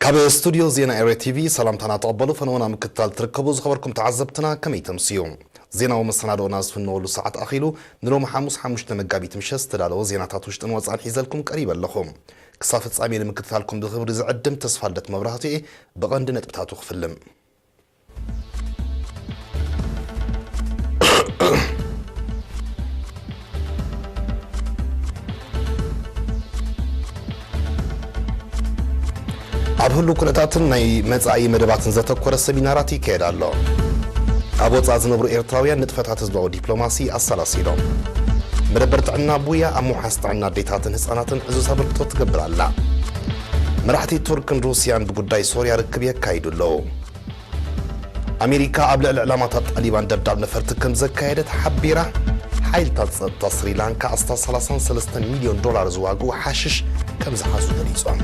ካብ ስቱድዮ ዜና ኤረ ቲቪ ሰላምታና ተቐበሉ። ፈነወና ምክትታል ትርከቡ ዝኸበርኩም ተዓዘብትና ከመይ ተምስዩ? ዜናዊ መሰናዶና ዝፍነወሉ ሰዓት ኣኺሉ። ንሎሚ ሓሙስ ሓሙሽተ መጋቢት ምሸት ዝተዳለወ ዜናታት ውሽጥን ወጻእን ሒዘልኩም ቀሪበ ኣለኹ። ክሳብ ፍጻሜ ንምክትታልኩም ብኽብሪ ዝዕድም ተስፋልደት መብራህቱ እየ። ብቐንዲ ነጥብታቱ ክፍልም። ኣብ ህሉ ኩነታትን ናይ መጻኢ መደባትን ዘተኮረ ሰሚናራት ይካየድ ኣሎ። ኣብ ወጻኢ ዝነብሩ ኤርትራውያን ንጥፈታት ህዝባዊ ዲፕሎማሲ ኣሰላሲሎም። መደበር ጥዕና ቡያ ኣብ ምውሓስ ጥዕና ኣዴታትን ህጻናትን ዕዙዝ ኣበርክቶ ትገብር ኣላ። መራሕቲ ቱርክን ሩስያን ብጉዳይ ሶርያ ርክብ የካይዱ ኣለዉ። ኣሜሪካ ኣብ ልዕሊ ዕላማታት ጣሊባን ደብዳብ ነፈርቲ ከም ዘካየደት ሓቢራ። ሓይልታት ጸጥታ ስሪላንካ ኣስታት ሰላሳን ሰለስተን ሚልዮን ዶላር ዝዋግኡ ሓሽሽ ከም ዝሓዙ ገሊጾም።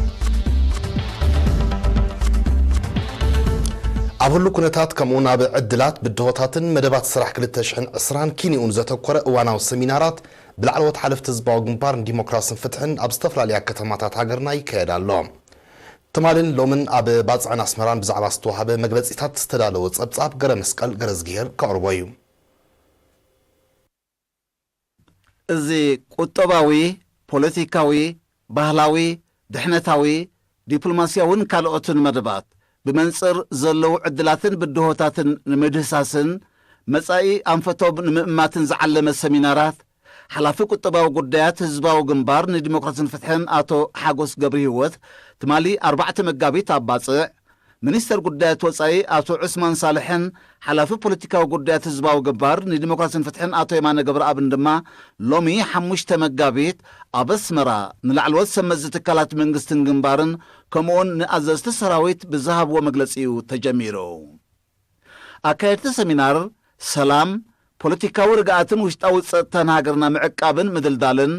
ኣብ ህሉ ኩነታት ከምኡውን ኣብ ዕድላት ብድሆታትን መደባት ስራሕ ክልተ ሽሕን ዕስራን ኪንኡን ዘተኮረ እዋናዊ ሰሚናራት ብላዕለዎት ሓለፍቲ ህዝባዊ ግንባርን ዲሞክራስን ፍትሕን ኣብ ዝተፈላለያ ከተማታት ሃገርና ይካየድ ኣሎ። ትማልን ሎምን ኣብ ባጽዕን ኣስመራን ብዛዕባ ዝተዋሃበ መግለጺታት ዝተዳለወ ጸብጻብ ገረ መስቀል ገረዝግሄር ከቕርቦ እዩ። እዚ ቁጠባዊ፣ ፖለቲካዊ፣ ባህላዊ፣ ድሕነታዊ፣ ዲፕሎማስያውን ካልኦትን መደባት ብመንጽር ዘለዉ ዕድላትን ብድሆታትን ንምድህሳስን መጻኢ ኣንፈቶም ንምእማትን ዝዓለመ ሰሚናራት ሓላፊ ቁጠባዊ ጉዳያት ህዝባዊ ግንባር ንዲሞክራስን ፍትሕን ኣቶ ሓጎስ ገብረ ህይወት ትማሊ ኣርባዕተ መጋቢት ኣብ ባጽዕ፣ ሚኒስተር ጉዳያት ወጻኢ ኣቶ ዑስማን ሳልሕን ሓላፊ ፖለቲካዊ ጉዳያት ህዝባዊ ግንባር ንዲሞክራስን ፍትሕን ኣቶ የማነ ገብረኣብን ድማ ሎሚ ሓሙሽተ መጋቢት ኣብ ኣስመራ ንላዕለዎት ሰብ መዚ ትካላት መንግስትን ግንባርን ከምኡውን ንኣዘዝቲ ሰራዊት ብዝሃብዎ መግለጺ እዩ ተጀሚሩ። ኣካየድቲ ሰሚናር ሰላም፣ ፖለቲካዊ ርግኣትን ውሽጣዊ ጸጥታን ሃገርና ምዕቃብን ምድልዳልን፣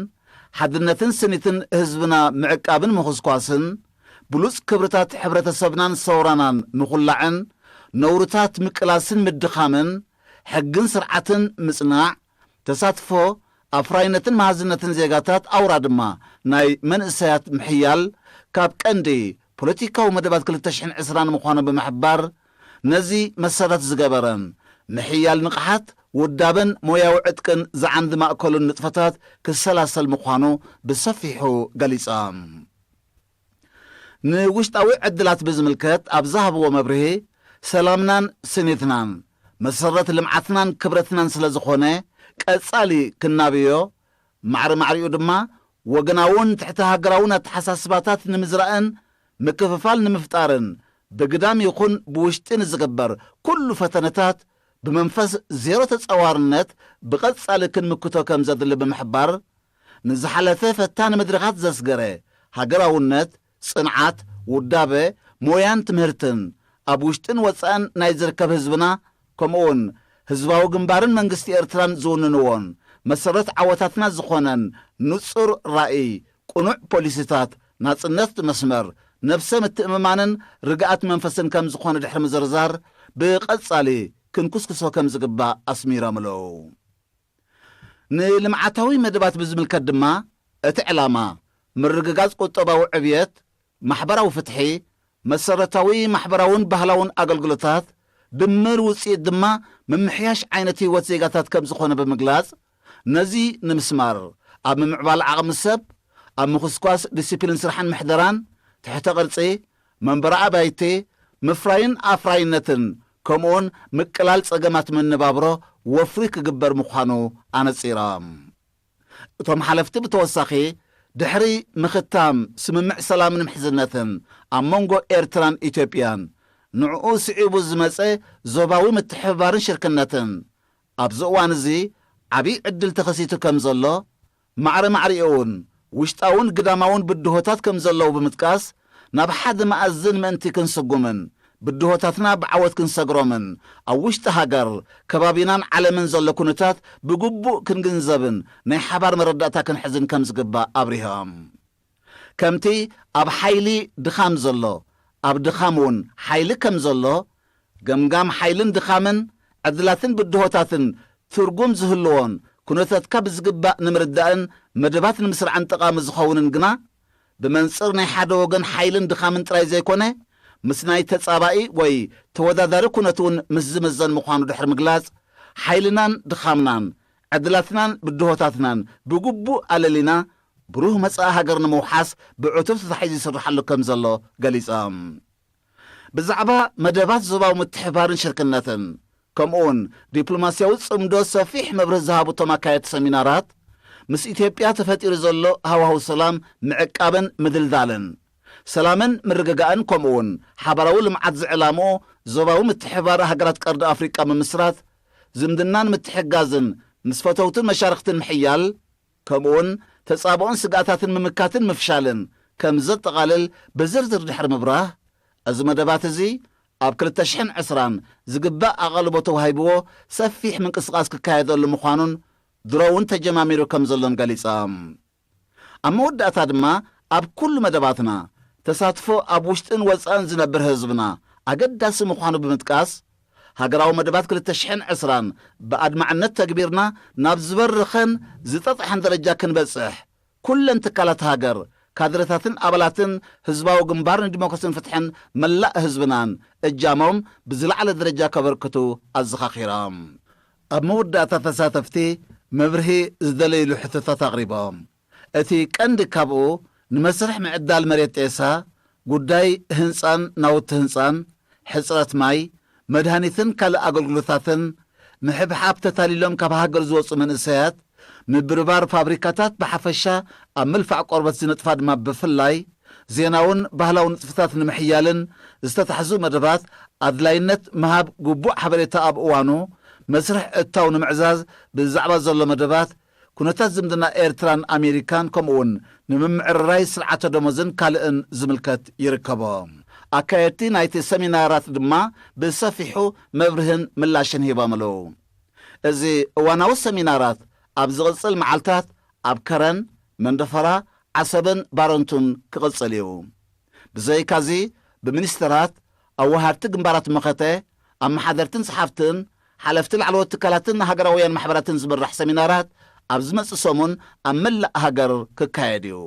ሓድነትን ስኒትን ህዝብና ምዕቃብን ምኹስኳስን፣ ብሉጽ ክብርታት ሕብረተሰብናን ሰውራናን ምኹላዕን፣ ነውርታት ምቅላስን ምድኻምን፣ ሕግን ስርዓትን ምጽናዕ፣ ተሳትፎ፣ ኣፍራይነትን መሃዝነትን ዜጋታት ኣውራ ድማ ናይ መንእሰያት ምሕያል ካብ ቀንዲ ፖለቲካዊ መደባት ክልተ ሽሕን ዕስራን ምዃኑ ብምሕባር፣ ነዚ መሰረት ዝገበረ ምሕያል ንቕሓት ውዳበን ሞያዊ ዕጥቅን ዝዓንዲ ማእከሉን ንጥፈታት ክሰላሰል ምዃኑ ብሰፊሑ ገሊጻ። ንውሽጣዊ ዕድላት ብዝምልከት ኣብ ዝሃብዎ መብርሂ፣ ሰላምናን ስኒትናን መሰረት ልምዓትናን ክብረትናን ስለ ዝኾነ፣ ቀጻሊ ክናብዮ፣ ማዕረ ማዕሪኡ ድማ ወገናውን ትሕተ ሃገራውን ኣተሓሳስባታት ንምዝራእን ምክፍፋል ንምፍጣርን ብግዳም ይኹን ብውሽጢ ንዝግበር ኩሉ ፈተነታት ብመንፈስ ዜሮ ተጻዋርነት ብቐጻሊ ክንምክቶ ከም ዘድሊ ብምሕባር፣ ንዝሓለፈ ፈታኒ መድረኻት ዘስገረ ሃገራውነት፣ ጽንዓት፣ ውዳበ፣ ሞያን ትምህርትን ኣብ ውሽጥን ወጻእን ናይ ዝርከብ ህዝብና፣ ከምኡውን ህዝባዊ ግንባርን መንግስቲ ኤርትራን ዝውንንዎን መሰረት ዓወታትና ዝኾነን ንጹር ራእይ፣ ቅኑዕ ፖሊሲታት፣ ናጽነት መስመር፣ ነብሰ ምትእምማንን ርግኣት መንፈስን ከም ዝኾነ ድሕሪ ምዝርዛር፣ ብቐጻሊ ክንኩስኩሶ ከም ዝግባእ ኣስሚሮምሉ። ንልምዓታዊ መደባት ብዝምልከት ድማ፣ እቲ ዕላማ ምርግጋጽ ቁጠባዊ ዕብየት፣ ማሕበራዊ ፍትሒ፣ መሰረታዊ ማሕበራውን ባህላውን ኣገልግሎታት፣ ድምር ውጽኢት ድማ ምምሕያሽ ዓይነት ህይወት ዜጋታት ከም ዝኾነ ብምግላጽ፣ ነዚ ንምስማር ኣብ ምምዕባል ዓቕሚ ሰብ፣ ኣብ ምኹስኳስ ዲሲፕሊን ስራሕን ምሕደራን፣ ትሕተ ቅርጺ፣ መንበሪ ኣባይቲ፣ ምፍራይን ኣፍራይነትን፣ ከምኡውን ምቅላል ጸገማት መነባብሮ ወፍሪ ክግበር ምዃኑ ኣነጺሮም። እቶም ሓለፍቲ ብተወሳኺ፣ ድሕሪ ምኽታም ስምምዕ ሰላምን ምሕዝነትን ኣብ መንጎ ኤርትራን ኢትዮጵያን፣ ንዕኡ ስዒቡ ዝመጸ ዞባዊ ምትሕብባርን ሽርክነትን፣ ኣብዚ እዋን እዚ ዓብዪ ዕድል ተኸሲቱ ከም ዘሎ፣ ማዕረ ማዕሪኡ እውን ውሽጣውን ግዳማውን ብድሆታት ከም ዘለዉ ብምጥቃስ፣ ናብ ሓደ መኣዝን ምእንቲ ክንስጉምን ብድሆታትና ብዓወት ክንሰግሮምን፣ ኣብ ውሽጢ ሃገር፣ ከባቢናን ዓለምን ዘሎ ኩነታት ብግቡእ ክንግንዘብን ናይ ሓባር መረዳእታ ክንሕዝን ከም ዝግባእ ኣብሪሆም። ከምቲ ኣብ ሓይሊ ድኻም ዘሎ፣ ኣብ ድኻም እውን ሓይሊ ከም ዘሎ፣ ገምጋም ሓይልን ድኻምን፣ ዕድላትን ብድሆታትን ትርጉም ዝህልዎን ኩነታትካ ብዝግባእ ንምርዳእን መደባት ንምስራዕን ጠቓሚ ዝኸውንን ግና፣ ብመንጽር ናይ ሓደ ወገን ሓይልን ድኻምን ጥራይ ዘይኮነ፣ ምስ ናይ ተጻባኢ ወይ ተወዳዳሪ ኩነት እውን ምስ ዝምዘን ምዃኑ ድሕሪ ምግላጽ፣ ሓይልናን ድኻምናን፣ ዕድላትናን ብድሆታትናን ብግቡእ ኣለሊና፣ ብሩህ መጻኢ ሃገር ንምውሓስ ብዕቱብ ተታሒዙ ይስርሓሉ ከም ዘሎ ገሊጾም። ብዛዕባ መደባት ዞባዊ ምትሕብባርን ሽርክነትን፣ ከምኡውን ዲፕሎማስያዊ ጽምዶ ሰፊሕ መብርሂ ዝሃቡ እቶም ኣካየድቲ ሰሚናራት፣ ምስ ኢትዮጵያ ተፈጢሩ ዘሎ ሃዋህው ሰላም ምዕቃብን ምድልዳልን፣ ሰላምን ምርግጋእን፣ ከምኡውን ሓባራዊ ልምዓት ዝዕላምኡ ዞባዊ ምትሕብባር ሃገራት ቀርኒ ኣፍሪቃ ምምስራት፣ ዝምድናን ምትሕግጋዝን ምስ ፈተውትን መሻርኽትን ምሕያል፣ ከምኡውን ተጻብኦን ስግኣታትን ምምካትን ምፍሻልን ከም ዘጠቓልል ብዝርዝር ድሕሪ ምብራህ፣ እዚ መደባት እዚ ኣብ ክልተ ሽሕን ዕስራን ዝግባእ ኣቓልቦ ተዋሂብዎ ሰፊሕ ምንቅስቓስ ክካየደሉ ምዃኑን ድሮ እውን ተጀማሚሩ ከም ዘሎን ገሊጾም። ኣብ መወዳእታ ድማ ኣብ ኩሉ መደባትና ተሳትፎ ኣብ ውሽጥን ወጻእን ዝነብር ህዝብና ኣገዳሲ ምዃኑ ብምጥቃስ፣ ሃገራዊ መደባት ክልተ ሽሕን ዕስራን ብኣድማዕነት ተግቢርና ናብ ዝበረኸን ዝጠጥሐን ደረጃ ክንበጽሕ፣ ኩለን ትካላት ሃገር፣ ካድረታትን ኣባላትን ህዝባዊ ግንባር ንዲሞክራስን ፍትሕን መላእ ህዝብናን እጃሞም ብዝለዓለ ደረጃ ከበርክቱ ኣዘኻኺሮም። ኣብ መወዳእታ ተሳተፍቲ መብርሂ ዝደለይሉ ሕቶታት ኣቕሪቦም። እቲ ቀንዲ ካብኡ ንመስርሕ ምዕዳል መሬት ጤሳ፣ ጉዳይ ህንጻን ናውቲ ህንጻን፣ ሕጽረት ማይ፣ መድሃኒትን ካልእ ኣገልግሎታትን፣ ምሕብሓብ ተታሊሎም ካብ ሃገር ዝወጹ መንእሰያት፣ ምብርባር ፋብሪካታት ብሓፈሻ ኣብ ምልፋዕ ቆርበት ዝነጥፋ ድማ ብፍላይ፣ ዜናውን ባህላዊ ንጥፈታት ንምሕያልን ዝተታሕዙ መደባት ኣድላይነት ምሃብ ግቡእ ሓበሬታ ኣብ እዋኑ መስርሕ እታው ንምዕዛዝ ብዛዕባ ዘሎ መደባት ኩነታት ዝምድና ኤርትራን ኣሜሪካን ከምኡውን ንምምዕርራይ ስርዓተ ደሞዝን ካልእን ዝምልከት ይርከቦ። ኣካየድቲ ናይቲ ሰሚናራት ድማ ብሰፊሑ መብርህን ምላሽን ሂቦምሉ። እዚ እዋናዊ ሰሚናራት ኣብ ዝቕጽል መዓልታት ኣብ ከረን፣ መንደፈራ፣ ዓሰብን ባረንቱን ክቕጽል እዩ። ብዘይካዚ ብሚኒስተራት፣ ኣወሃድቲ ግንባራት መኸተ፣ ኣመሓደርትን ጸሓፍትን፣ ሓለፍቲ ላዕለዎት ትካላትን ሃገራውያን ማሕበራትን ዝምራሕ ሰሚናራት ኣብ ዝመጽእ ሰሙን ኣብ መላእ ሃገር ክካየድ እዩ።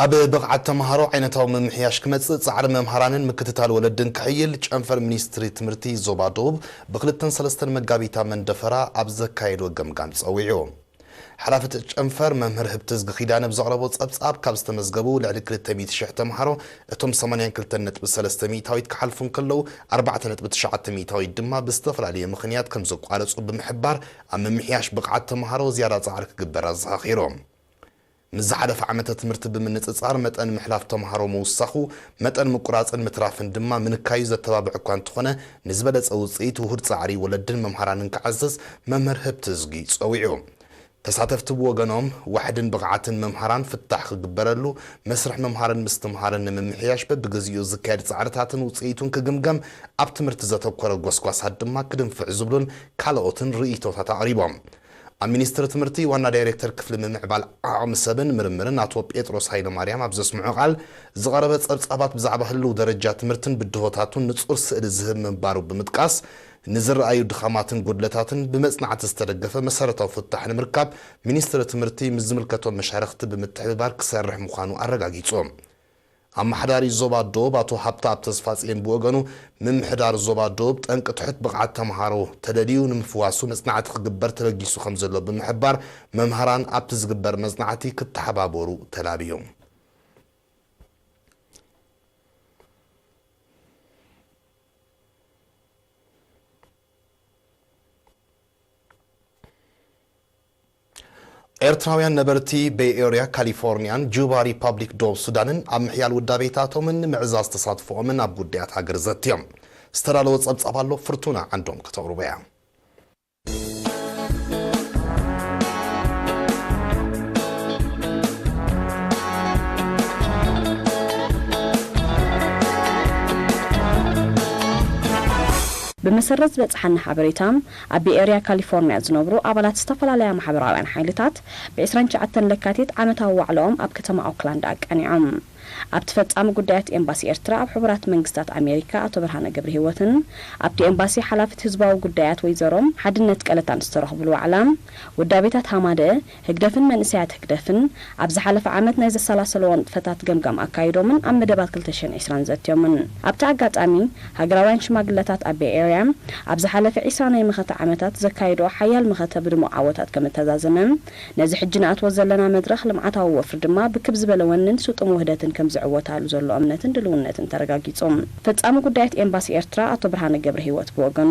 ኣብ ብቕዓት ተምሃሮ ዓይነታዊ ምምሕያሽ ክመጽእ ጻዕሪ መምሃራንን ምክትታል ወለድን ክሕይል ጨንፈር ሚኒስትሪ ትምህርቲ ዞባ ደቡብ ብክልተን ሰለስተን መጋቢት ኣብ መንደፈራ ኣብ ዘካየዶ ገምጋም ጸዊዑ። ሓላፊት ጨንፈር መምህር ህብትዝጊ ኪዳነ ብዘቕረቦ ጸብጻብ ካብ ዝተመዝገቡ ልዕሊ ክልተ ሚእቲ ሽሕ ተምሃሮ እቶም ሰማንያን ክልተን ነጥቢ ሰለስተ ሚእታዊት ክሓልፉ እንከለዉ ኣርባዕተ ነጥቢ ትሽዓተ ሚእታዊት ድማ ብዝተፈላለየ ምኽንያት ከም ዘቋረጹ ብምሕባር ኣብ ምምሕያሽ ብቕዓት ተምሃሮ ዝያዳ ጻዕሪ ክግበር ኣዘኻኺሮም። ምስ ዝሓለፈ ዓመተ ትምህርቲ ብምንጽጻር መጠን ምሕላፍ ተምሃሮ ምውሳኹ፣ መጠን ምቁራጽን ምትራፍን ድማ ምንካዩ ዘተባብዕ እኳ እንተኾነ፣ ንዝበለጸ ውጽኢት ውሁድ ጻዕሪ ወለድን መምሃራንን ክዓዝዝ መምህር ህብትዝጊ ጸዊዑ። ተሳተፍቲ ብወገኖም፣ ዋሕድን ብቕዓትን መምሃራን ፍታሕ ክግበረሉ፣ መስርሕ ምምሃርን ምስትምሃርን ንምምሕያሽ በብግዜኡ ዝካየድ ጻዕርታትን ውጽኢቱን ክግምገም፣ ኣብ ትምህርቲ ዘተኮረ ጎስጓሳት ድማ ክድንፍዕ ዝብሉን ካልኦትን ርእይቶታት ኣቕሪቦም። ኣብ ሚኒስትሪ ትምህርቲ ዋና ዳይሬክተር ክፍሊ ምምዕባል ዓቕሚ ሰብን ምርምርን ኣቶ ጴጥሮስ ሃይለማርያም ኣብ ዘስምዖ ቃል፣ ዝቐረበ ጸብጻባት ብዛዕባ ህልው ደረጃ ትምህርትን ብድሆታቱን ንጹር ስእሊ ዝህብ ምንባሩ ብምጥቃስ፣ ንዝረኣዩ ድኻማትን ጉድለታትን ብመጽናዕቲ ዝተደገፈ መሰረታዊ ፍታሕ ንምርካብ ሚኒስትሪ ትምህርቲ ምስ ዝምልከቶም መሻርኽቲ ብምትሕብባር ክሰርሕ ምዃኑ ኣረጋጊጹ። ኣመሓዳሪ ዞባ ዶብ ኣቶ ሃብተኣብ ተስፋጽዮን ብወገኑ፣ ምምሕዳር ዞባ ዶብ ጠንቂ ትሑት ብቕዓት ተምሃሮ ተለልዩ ንምፍዋሱ መጽናዕቲ ክግበር ተበጊሱ ከም ዘሎ ብምሕባር፣ መምሃራን ኣብቲ ዝግበር መጽናዕቲ ክተሓባበሩ ተላብዩ። ኤርትራውያን ነበርቲ ቤይ ኤርያ ካሊፎርኒያን ጁባ ሪፓብሊክ ደቡብ ሱዳንን ኣብ ምሕያል ውዳቤታቶምን ንምዕዛዝ ተሳትፎኦምን ኣብ ጉዳያት ሃገር ዘትዮም። ዝተዳለወ ጸብጻብ ኣሎ፣ ፍርቱና ዓንዶም ከተቕርቦ እያ። ብመሰረት ዝበጽሓና ሓበሬታ፣ ኣብ ቤይ ኤርያ ካሊፎርኒያ ዝነብሩ ኣባላት ዝተፈላለያ ማሕበራውያን ሓይልታት፣ ብ ዕስራን ትሽዓተን ለካቲት ዓመታዊ ዋዕላኦም ኣብ ከተማ ኦክላንድ ኣቃኒዖም። ኣብቲ ፈጻሚ ጉዳያት ኤምባሲ ኤርትራ ኣብ ሕቡራት መንግስታት ኣሜሪካ ኣቶ ብርሃነ ገብረሂወትን ኣብቲ ኤምባሲ ሓላፊት ህዝባዊ ጉዳያት ወይዘሮ ሓድነት ቀለታን ዝተረኽብሉ ዋዕላ፣ ውዳቤታት ሃማደ ህግደፍን መንእሰያት ህግደፍን ኣብ ዝሓለፈ ዓመት ናይ ዘሰላሰለዎ ንጥፈታት ገምጋም ኣካይዶምን ኣብ መደባት ክልተ ሽሕን ዕስራን ዘትዮምን። ኣብቲ ኣጋጣሚ፣ ሃገራውያን ሽማግለታት ኣብ ቤይ ኤርያ ኣብ ዝሓለፈ ዕስራ ናይ መኸተ ዓመታት ዘካየዶ ሓያል መኸተ ብድሙቕ ዓወታት ከም እተዛዘመ፣ ነዚ ሕጂ ንኣትዎ ዘለና መድረኽ ልምዓታዊ ወፍሪ ድማ ብክብ ዝበለ ወንን ስጡም ውህደትን ከም ዝዕወታሉ ዘሎ እምነትን ድልውነትን ተረጋጊጹ። ፈጻሚ ጉዳያት ኤምባሲ ኤርትራ ኣቶ ብርሃነ ገብረሂወት ብወገኑ፣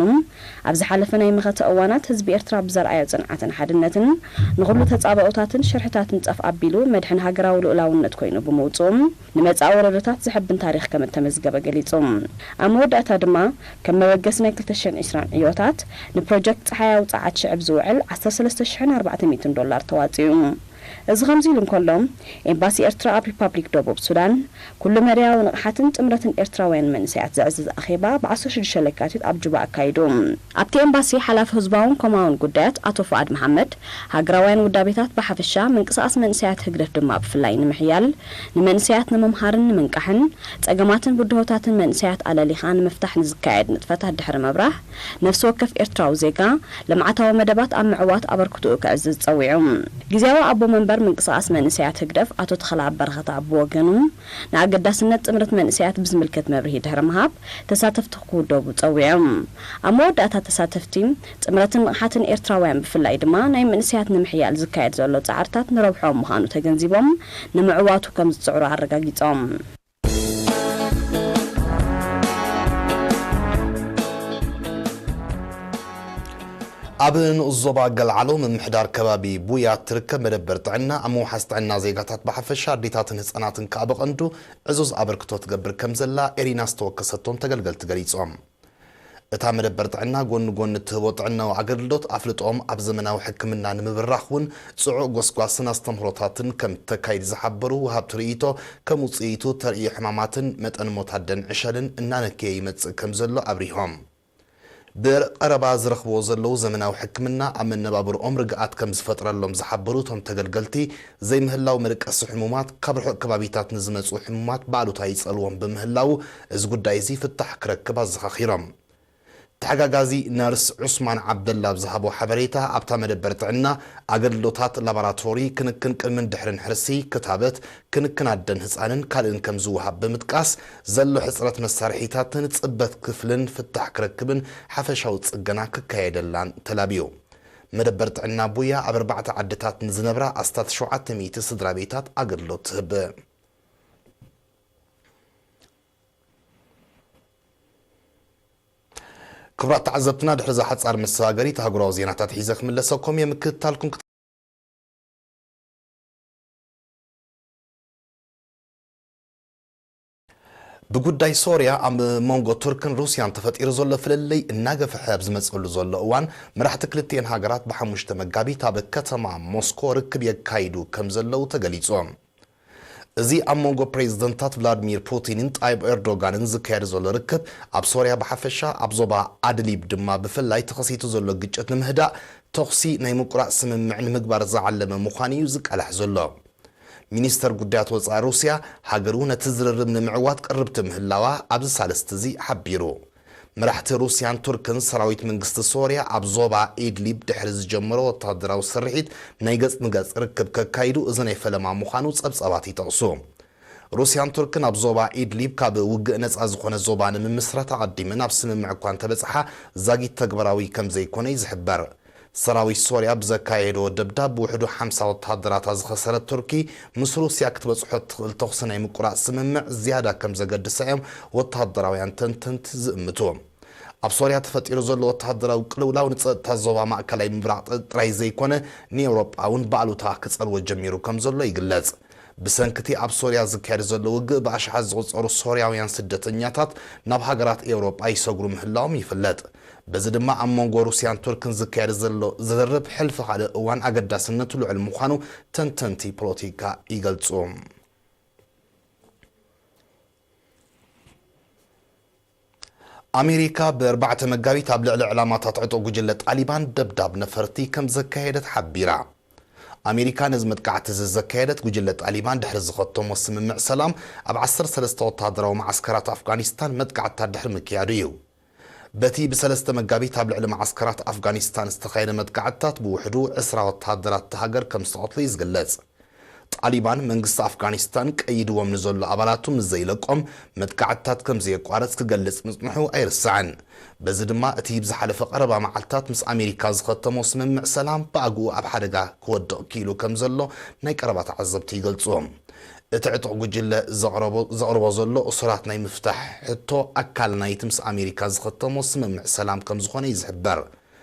ኣብ ዝሓለፈ ናይ መኸተ እዋናት ህዝቢ ኤርትራ ብዘርኣዮ ጽንዓትን ሓድነትን ንኹሉ ተጻባኦታትን ሽርሕታትን ጸፍ ኣቢሉ መድሕን ሃገራዊ ልኡላውነት ኮይኑ ብምውጽኡ፣ ንመጻኢ ወለዶታት ዘሐብን ታሪኽ ከም እተመዝገበ ገሊጹ። ኣብ መወዳእታ ድማ፣ ከም መበገሲ ናይ ክልተ ሽሕን ዕስራን ዕዮታት፣ ንፕሮጀክት ጸሓያዊ ጸዓት ሽዕብ ዝውዕል ዓሰርተ ሰለስተ ሽሕን ኣርባዕተ ሚእትን ዶላር ተዋጺኡ። እዚ ከምዚ ኢሉ እንከሎ፣ ኤምባሲ ኤርትራ ኣብ ሪፓብሊክ ደቡብ ሱዳን፣ ኩሉ መዳያዊ ንቕሓትን ጥምረትን ኤርትራውያን መንእሰያት ዘዕዝዝ ኣኼባ ብ ዓሰርተ ሽዱሽተ ለካቲት ኣብ ጁባ ኣካይዱ። ኣብቲ ኤምባሲ ሓላፊ ህዝባውን ኮማውን ጉዳያት ኣቶ ፉኣድ መሓመድ፣ ሃገራውያን ውዳቤታት ብሓፈሻ፣ ምንቅስቓስ መንእሰያት ህግደፍ ድማ ብፍላይ ንምሕያል፣ ንመንእሰያት ንምምሃርን ንምንቃሕን፣ ጸገማትን ብድሆታትን መንእሰያት ኣለሊኻ ንምፍታሕ ንዝካየድ ንጥፈታት ድሕሪ ምብራህ፣ ነፍሲ ወከፍ ኤርትራዊ ዜጋ፣ ልምዓታዊ መደባት ኣብ ምዕዋት ኣበርክትኡ ከዕዝዝ ጸዊዑ። ግዝያዊ ኣቦ መንበር ምንቅስቓስ መንእሰያት ህግደፍ ኣቶ ተኽለኣብ በረኸት ኣብ ወገኑ፣ ንኣገዳስነት ጥምረት መንእሰያት ብዝምልከት መብርሂ ድሕሪ ምሃብ፣ ተሳተፍቲ ክውደቡ ጸዊዖም። ኣብ መወዳእታ ተሳተፍቲ፣ ጥምረትን ንቕሓትን ኤርትራውያን ብፍላይ ድማ ናይ መንእሰያት ንምሕያል ዝካየድ ዘሎ ጻዕርታት ንረብሕኦም ምዃኑ ተገንዚቦም፣ ንምዕዋቱ ከም ዝጽዕሩ ኣረጋጊጾም። ኣብ ንኡስ ዞባ ገልዓሎ ምምሕዳር ከባቢ ቡያ እትርከብ መደበር ጥዕና ኣብ ምውሓስ ጥዕና ዜጋታት ብሓፈሻ ኣዴታትን ህጻናትን ከኣ ብቐንዱ ዕዙዝ ኣበርክቶ ትገብር ከም ዘላ ኤሪና ዝተወከሰቶም ተገልገልቲ ገሊጾም። እታ መደበር ጥዕና ጎኒ ጎኒ እትህቦ ጥዕናዊ ኣገልግሎት ኣፍልጦኦም ኣብ ዘመናዊ ሕክምና ንምብራኽ እውን ጽዑቕ ጎስጓስን ኣስተምህሮታትን ከም እተካይድ ዝሓበሩ ወሃብቲ ርእይቶ፣ ከም ውጽኢቱ ተርእዮ ሕማማትን መጠን ሞት ኣደን ዕሸልን እናነከየ ይመጽእ ከም ዘሎ ኣብሪሆም። ብቐረባ ዝረኽብዎ ዘለዉ ዘመናዊ ሕክምና ኣብ መነባብርኦም ርግኣት ከም ዝፈጥረሎም ዝሓበሩ እቶም ተገልገልቲ፣ ዘይምህላው መደቀሲ ሕሙማት፣ ካብ ርሑቕ ከባቢታት ንዝመጹ ሕሙማት ብኣሉታ ይጸልዎም ብምህላዉ፣ እዚ ጉዳይ እዚ ፍታሕ ክረክብ ኣዘኻኺሮም። ተሓጋጋዚ ነርስ ዑስማን ዓብደላ ኣብ ዝሃቦ ሓበሬታ፣ ኣብታ መደበር ጥዕና ኣገልግሎታት ላቦራቶሪ፣ ክንክን ቅድምን ድሕርን ሕርሲ፣ ክታበት፣ ክንክን ኣደን ህጻንን ካልእን ከም ዝወሃብ ብምጥቃስ፣ ዘሎ ሕጽረት መሳርሒታትን ጽበት ክፍልን ፍታሕ ክረክብን ሓፈሻዊ ጽገና ክካየደላን ተላብዩ። መደበር ጥዕና ቡያ ኣብ ኣርባዕተ ዓድታት ንዝነብራ ኣስታት ሸውዓተ ሚእቲ ስድራ ቤታት ኣገልግሎት ትህብ። ክቡራት ተዓዘብትና፣ ድሕሪ እዛ ሓጻር መሰጋገሪት ኣህጉራዊ ዜናታት ሒዘ ክምለሰኩም እየ። ምክትታልኩም ክት-፣ ብጉዳይ ሶርያ ኣብ መንጎ ቱርክን ሩስያን ተፈጢሩ ዘሎ ፍልልይ እናገፍሐ ኣብ ዝመጽእሉ ዘሎ እዋን፣ መራሕቲ ክልቲኤን ሃገራት ብሓሙሽተ መጋቢት ኣብ ከተማ ሞስኮ ርክብ የካይዱ ከም ዘለዉ ተገሊጹ። እዚ ኣብ መንጎ ፕሬዝደንታት ቭላድሚር ፑቲንን ጣይብ ኤርዶጋንን ዝካየድ ዘሎ ርክብ፣ ኣብ ሶርያ ብሓፈሻ፣ ኣብ ዞባ ኣድሊብ ድማ ብፍላይ ተኸሲቱ ዘሎ ግጭት ንምህዳእ፣ ተኹሲ ናይ ምቁራጽ ስምምዕ ንምግባር ዝዓለመ ምዃኑ እዩ ዝቃላሕ ዘሎ። ሚኒስተር ጉዳያት ወጻኢ ሩስያ፣ ሃገሩ ነቲ ዝርርብ ንምዕዋት ቅርብቲ ምህላዋ ኣብዚ ሳልስቲ እዚ ሓቢሩ። መራሕቲ ሩስያን ቱርክን ሰራዊት መንግስቲ ሶርያ ኣብ ዞባ ኢድሊብ ድሕሪ ዝጀመሮ ወተሃደራዊ ስርሒት ናይ ገጽ ንገጽ ርክብ ከካይዱ እዚ ናይ ፈለማ ምዃኑ ጸብጻባት ይጠቕሱ። ሩስያን ቱርክን ኣብ ዞባ ኢድሊብ ካብ ውግእ ነጻ ዝኾነ ዞባ ንምምስራት ኣቐዲመን ኣብ ስምምዕ እኳ እንተበጽሓ ዛጊት ተግባራዊ ከም ዘይኮነ እዩ ዝሕበር። ሰራዊት ሶርያ ብዘካየዶ ደብዳብ ብውሕዱ ሓምሳ ወተሃደራታ ዝኸሰረት ቱርኪ፣ ምስ ሩስያ ክትበጽሖ እትኽእል ተኹሲ ናይ ምቁራጽ ስምምዕ ዝያዳ ከም ዘገድሳ እዮም ወተሃደራውያን ተንተንቲ ዝእምቱ። ኣብ ሶርያ ተፈጢሩ ዘሎ ወተሃደራዊ ቅልውላው ንጸጥታ ዞባ ማእከላይ ምብራቕ ጥራይ ዘይኮነ፣ ንኤውሮጳ እውን ብኣሉታ ክጸልዎ ጀሚሩ ከም ዘሎ ይግለጽ። ብሰንኪ እቲ ኣብ ሶርያ ዝካየድ ዘሎ ውግእ ብኣሽሓት ዝቑጸሩ ሶርያውያን ስደተኛታት ናብ ሃገራት ኤውሮጳ ይሰግሩ ምህላዎም ይፍለጥ። በዚ ድማ ኣብ መንጎ ሩስያን ቱርክን ዝካየድ ዘሎ ዝርርብ ሕልፊ ካልእ እዋን ኣገዳስነቱ ልዑል ምዃኑ ተንተንቲ ፖለቲካ ይገልጹ። ኣሜሪካ ብኣርባዕተ መጋቢት ኣብ ልዕሊ ዕላማታት ዕጡቕ ጉጅለ ጣሊባን ደብዳብ ነፈርቲ ከም ዘካየደት ሓቢራ። ኣሜሪካ ነዚ መጥቃዕቲ እዚ ዘካየደት፣ ጉጅለ ጣሊባን ድሕሪ ዝኸተሞ ስምምዕ ሰላም ኣብ ዓሰርተ ሰለስተ ወተሃደራዊ መዓስከራት ኣፍጋኒስታን መጥቃዕትታት ድሕሪ ምክያዱ እዩ። በቲ ብሰለስተ መጋቢት ኣብ ልዕሊ መዓስከራት ኣፍጋኒስታን ዝተኻየደ መጥቃዕትታት ብውሕዱ ዕስራ ወተሃደራት እታ ሃገር ከም ዝተቐትሉ እዩ ዝግለጽ። ጣሊባን መንግስቲ ኣፍጋኒስታን ቀይድዎም ንዘሎ ኣባላቱ ምስ ዘይለቆም መጥቃዕትታት ከም ዘየቋርጽ ክገልጽ ምጽንሑ ኣይርሳዕን። በዚ ድማ እቲ ብዝሓለፈ ቀረባ መዓልታት ምስ ኣሜሪካ ዝኸተሞ ስምምዕ ሰላም ብኣግኡ ኣብ ሓደጋ ክወድቕ ክኢሉ ከም ዘሎ ናይ ቀረባ ተዓዘብቲ ይገልጹ። እቲ ዕጡቕ ጉጅለ ዘቕረቦ ዘሎ እሱራት ናይ ምፍታሕ ሕቶ ኣካል ናይቲ ምስ ኣሜሪካ ዝኸተሞ ስምምዕ ሰላም ከም ዝኾነ እዩ ዝሕበር።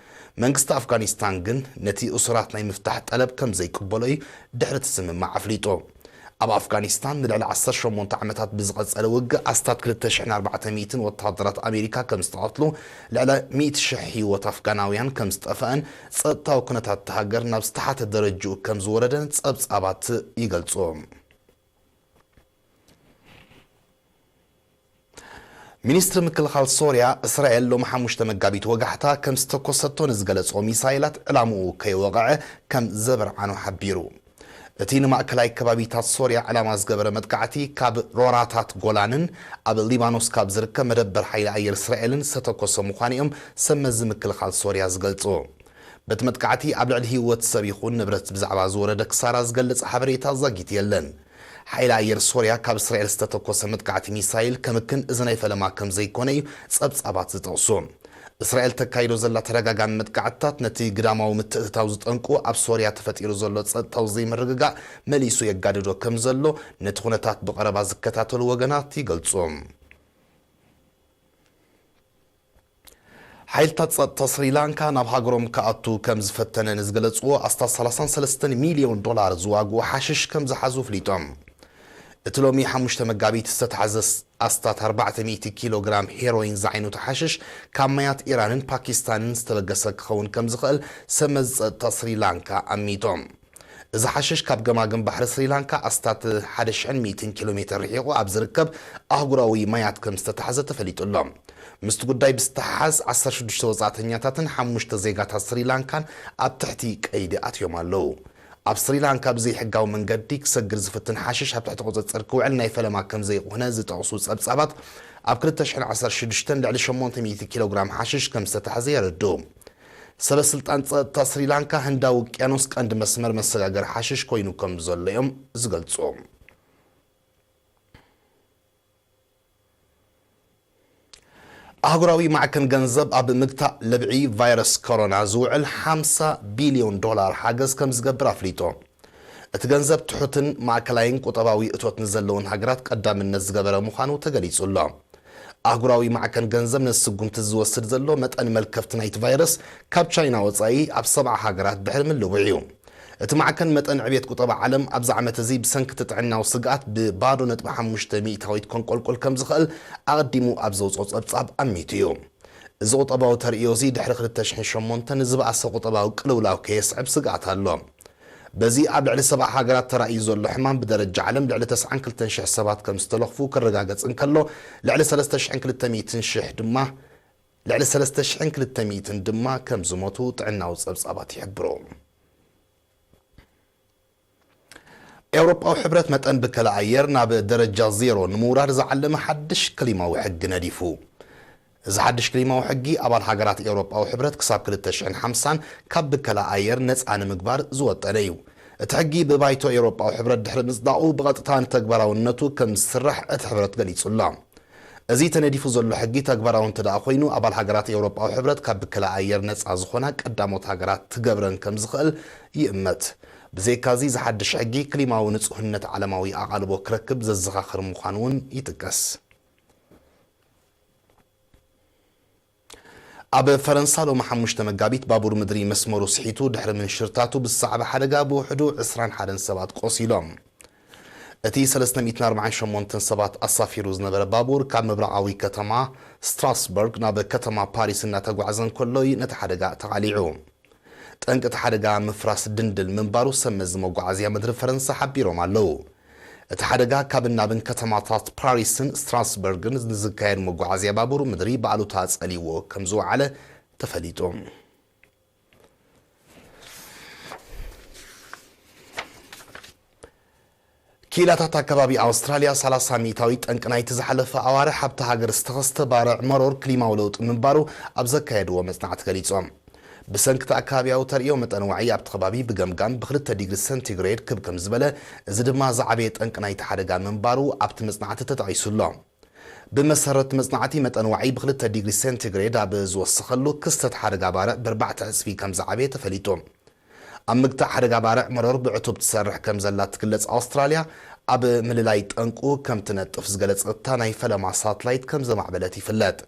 መንግስቲ ኣፍጋኒስታን ግን ነቲ እሱራት ናይ ምፍታሕ ጠለብ ከም ዘይቅበሎ እዩ ድሕሪ እቲ ስምምዕ ኣፍሊጡ። ኣብ ኣፍጋኒስታን ንልዕሊ ዓሰርተ ሸሞንተ ዓመታት ብዝቐጸለ ውግእ ኣስታት ክልተ ሽሕን ኣርባዕተ ሚእትን ወተሃደራት ኣሜሪካ ከም ዝተቐትሉ፣ ልዕሊ ሚእቲ ሽሕ ህይወት ኣፍጋናውያን ከም ዝጠፍአን ጸጥታዊ ኩነታት እታ ሃገር ናብ ዝተሓተ ደረጅኡ ከም ዝወረደን ጸብጻባት ይገልጹ። ሚኒስትሪ ምክልኻል ሶርያ፣ እስራኤል ሎሚ ሓሙሽተ መጋቢት ወጋሕታ ከም ዝተኮሰቶ ንዝገለጾ ሚሳይላት ዕላምኡ ከይወቕዐ ከም ዘበርዓኖ ሓቢሩ። እቲ ንማእከላይ ከባቢታት ሶርያ ዕላማ ዝገበረ መጥቃዕቲ ካብ ሮራታት ጎላንን ኣብ ሊባኖስ ካብ ዝርከብ መደበር ሓይሊ ኣየር እስራኤልን ዝተተኮሰ ምዃኑ እዮም ሰብ መዚ ምክልኻል ሶርያ ዝገልጹ። በቲ መጥቃዕቲ ኣብ ልዕሊ ህይወት ሰብ ይኹን ንብረት ብዛዕባ ዝወረደ ክሳራ ዝገልጽ ሓበሬታ ዛጊት የለን። ሓይሊ ኣየር ሶርያ ካብ እስራኤል ዝተተኮሰ መጥቃዕቲ ሚሳይል ከምክን እዚ ናይ ፈለማ ከም ዘይኮነ እዩ ጸብጻባት ዝጠቕሱ። እስራኤል ተካይዶ ዘላ ተደጋጋሚ መጥቃዕትታት ነቲ ግዳማዊ ምትእትታው ዝጠንቁ ኣብ ሶርያ ተፈጢሩ ዘሎ ጸጥታዊ ዘይምርግጋእ መሊሱ የጋድዶ ከም ዘሎ ነቲ ኩነታት ብቐረባ ዝከታተሉ ወገናት ይገልጹ። ሓይልታት ጸጥታ ስሪላንካ ናብ ሃገሮም ክኣቱ ከም ዝፈተነ ንዝገለጽዎ ኣስታት ሰላሳን ሰለስተን ሚልዮን ዶላር ዝዋግኡ ሓሽሽ ከም ዝሓዙ ኣፍሊጦም። እቲ ሎሚ ሓሙሽተ መጋቢት ዝተታሕዘ ኣስታት ኣርባዕተ ሚእቲ ኪሎ ግራም ሄሮይን ዝዓይነቱ ሓሽሽ ካብ ማያት ኢራንን ፓኪስታንን ዝተበገሰ ክኸውን ከም ዝኽእል ሰብ መዚ ጸጥታ ስሪላንካ ኣሚቶም። እዚ ሓሽሽ ካብ ገማግም ባሕሪ ስሪላንካ ኣስታት ሓደ ሽሕን ሚእትን ኪሎ ሜተር ርሒቑ ኣብ ዝርከብ ኣህጉራዊ ማያት ከም ዝተታሕዘ ተፈሊጡ ኣሎ። ምስቲ ጉዳይ ብዝተሓሓዝ ዓሰርተ ሽዱሽተ ወጻእተኛታትን ሓሙሽተ ዜጋታት ስሪላንካን ኣብ ትሕቲ ቀይዲ ኣትዮም ኣለዉ። ኣብ ስሪላንካ ብዘይሕጋዊ መንገዲ ክሰግር ዝፍትን ሓሽሽ ኣብ ትሕቲ ቁጽጽር ክውዕል ናይ ፈለማ ከም ዘይኮነ ዝጠቕሱ ጸብጻባት፣ ኣብ ክልተ ሽሕን ዓሰርተ ሽዱሽተን ልዕሊ ሸሞንተ ሚእቲ ኪሎ ግራም ሓሽሽ ከም ዝተታሕዘ የረድኡ። ሰበ ስልጣን ጸጥታ ስሪላንካ ህንዳዊ ውቅያኖስ ቀንዲ መስመር መሰጋገሪ ሓሽሽ ኮይኑ ከም ዘሎ እዮም ዝገልጹ። ኣህጉራዊ ማዕከን ገንዘብ ኣብ ምግታእ ለብዒ ቫይረስ ኮሮና ዝውዕል ሓምሳ ቢልዮን ዶላር ሓገዝ ከም ዝገብር ኣፍሊጡ። እቲ ገንዘብ ትሑትን ማእከላይን ቁጠባዊ እቶት ንዘለውን ሃገራት ቀዳምነት ዝገበረ ምዃኑ ተገሊጹ ኣሎ። ኣህጉራዊ ማዕከን ገንዘብ ነዚ ስጉምቲ ዝወስድ ዘሎ መጠን መልከፍቲ ናይቲ ቫይረስ ካብ ቻይና ወጻኢ ኣብ ሰብዓ ሃገራት ድሕሪ ምልውዕ እዩ። እቲ ማዕከን መጠን ዕብየት ቁጠባ ዓለም ኣብዚ ዓመት እዚ ብሰንኪ እቲ ጥዕናዊ ስግኣት ብባዶ ነጥቢ ሓሙሽተ ሚእታዊት ከንቆልቁል ከም ዝኽእል ኣቐዲሙ ኣብ ዘውፅኦ ጸብጻብ ኣሚቱ እዩ። እዚ ቁጠባዊ ተርእዮ እዚ ድሕሪ ክልተ ሽሕን ሸሞንተን ንዝበኣሰ ቁጠባዊ ቅልውላው ከየስዕብ ስግኣት ኣሎ። በዚ ኣብ ልዕሊ ሰብዓ ሃገራት ተራእዩ ዘሎ ሕማም ብደረጃ ዓለም ልዕሊ ተስዓን ክልተን ሽሕ ሰባት ከም ዝተለኽፉ ክረጋገጽ እንከሎ፣ ልዕሊ ሰለስተ ሽሕን ክልተ ሚእትን ሽሕ ድማ ልዕሊ ሰለስተ ሽሕን ክልተ ሚእትን ድማ ከም ዝሞቱ ጥዕናዊ ጸብጻባት ይሕብሩ። ኤውሮጳዊ ሕብረት መጠን ብከላ ኣየር ናብ ደረጃ ዜሮ ንምውራድ ዝዓለመ ሓድሽ ክሊማዊ ሕጊ ነዲፉ። እዚ ሓድሽ ክሊማዊ ሕጊ ኣባል ሃገራት ኤውሮጳዊ ሕብረት ክሳብ ክልተ ሽሕን ሓምሳን ካብ ብከላ ኣየር ነጻ ንምግባር ዝወጠነ እዩ። እቲ ሕጊ ብባይቶ ኤውሮጳዊ ሕብረት ድሕሪ ምጽዳቑ ብቐጥታ ንተግባራውነቱ ከም ዝስራሕ እቲ ሕብረት ገሊጹ ኣሎ። እዚ ተነዲፉ ዘሎ ሕጊ ተግባራዊ እንተ ደኣ ኮይኑ፣ ኣባል ሃገራት ኤውሮጳዊ ሕብረት ካብ ብከላ ኣየር ነጻ ዝኾና ቀዳሞት ሃገራት ትገብረን ከም ዝኽእል ይእመት። ብዘይካዚ፣ እዚ ሓድሽ ሕጊ ክሊማዊ ንጹህነት ዓለማዊ ኣቓልቦ ክረክብ ዘዘኻኽር ምዃኑ እውን ይጥቀስ። ኣብ ፈረንሳ ሎሚ ሓሙሽተ መጋቢት ባቡር ምድሪ መስመሩ ስሒቱ ድሕሪ ምንሽርታቱ ብዝሰዓበ ሓደጋ ብውሕዱ ዕስራን ሓደን ሰባት ቆሲሎም። እቲ ሰለስተ ሚእትን ኣርባዓን ሸሞንተን ሰባት ኣሳፊሩ ዝነበረ ባቡር ካብ ምብራቓዊ ከተማ ስትራስበርግ ናብ ከተማ ፓሪስ እናተጓዕዘ እንከሎ እዩ ነቲ ሓደጋ ተቓሊዑ። ጠንቂ እቲ ሓደጋ ምፍራስ ድንድል ምንባሩ ሰብ መዚ መጓዓዝያ ምድሪ ፈረንሳ ሓቢሮም ኣለዉ። እቲ ሓደጋ ካብን ናብን ከተማታት ፓሪስን ስትራስበርግን ንዝካየድ መጓዓዝያ ባቡር ምድሪ ብኣሉታ ጸልይዎ ከም ዝወዓለ ተፈሊጡ። ክኢላታት ኣከባቢ ኣውስትራልያ፣ ሰላሳ ሚእታዊ ጠንቂ ናይቲ ዝሓለፈ ኣዋርሕ ኣብታ ሃገር ዝተኸስተ ባርዕ መሮር ክሊማዊ ለውጢ ምንባሩ ኣብ ዘካየድዎ መጽናዕቲ ገሊጾም። ብሰንኪ እቲ ኣከባቢያዊ ተርእዮ፣ መጠን ዋዒ ኣብቲ ከባቢ ብገምጋም ብክልተ ዲግሪ ሰንቲግሬድ ክብ ከም ዝበለ፣ እዚ ድማ ዝዓበየ ጠንቂ ናይቲ ሓደጋ ምንባሩ ኣብቲ መጽናዕቲ ተጠቒሱ ኣሎ። ብመሰረት መጽናዕቲ፣ መጠን ዋዒ ብክልተ ዲግሪ ሰንቲግሬድ ኣብ ዝወሰኸሉ፣ ክስተት ሓደጋ ባርዕ ብኣርባዕተ ዕጽፊ ከም ዝዓበየ ተፈሊጡ። ኣብ ምግታእ ሓደጋ ባርዕ መሮር ብዕቱብ ትሰርሕ ከም ዘላ ትግለጽ ኣውስትራልያ፣ ኣብ ምልላይ ጠንቁ ከም ትነጥፍ ዝገለጸታ ናይ ፈለማ ሳትላይት ከም ዘማዕበለት ይፍለጥ።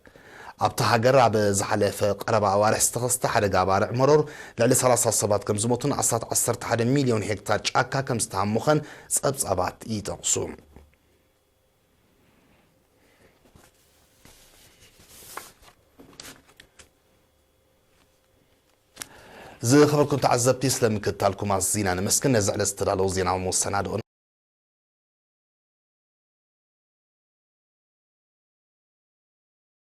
ኣብታ ሃገር ኣብ ዝሓለፈ ቀረባ ኣዋርሕ ዝተኸስተ ሓደጋ ባርዕ መሮር፣ ልዕሊ ሰላሳ ሰባት ከም ዝሞቱን ኣስታት ዓሰርተ ሓደ ሚልዮን ሄክታር ጫካ ከም ዝተሃሙኸን ጸብጻባት ይጠቕሱ። ዝኸበርኩም ተዓዘብቲ፣ ስለ ምክትታልኩም ኣዚና ነመስግን። ነዚ ዕለት ዝተዳለዉ ዜናዊ መሰናድኦ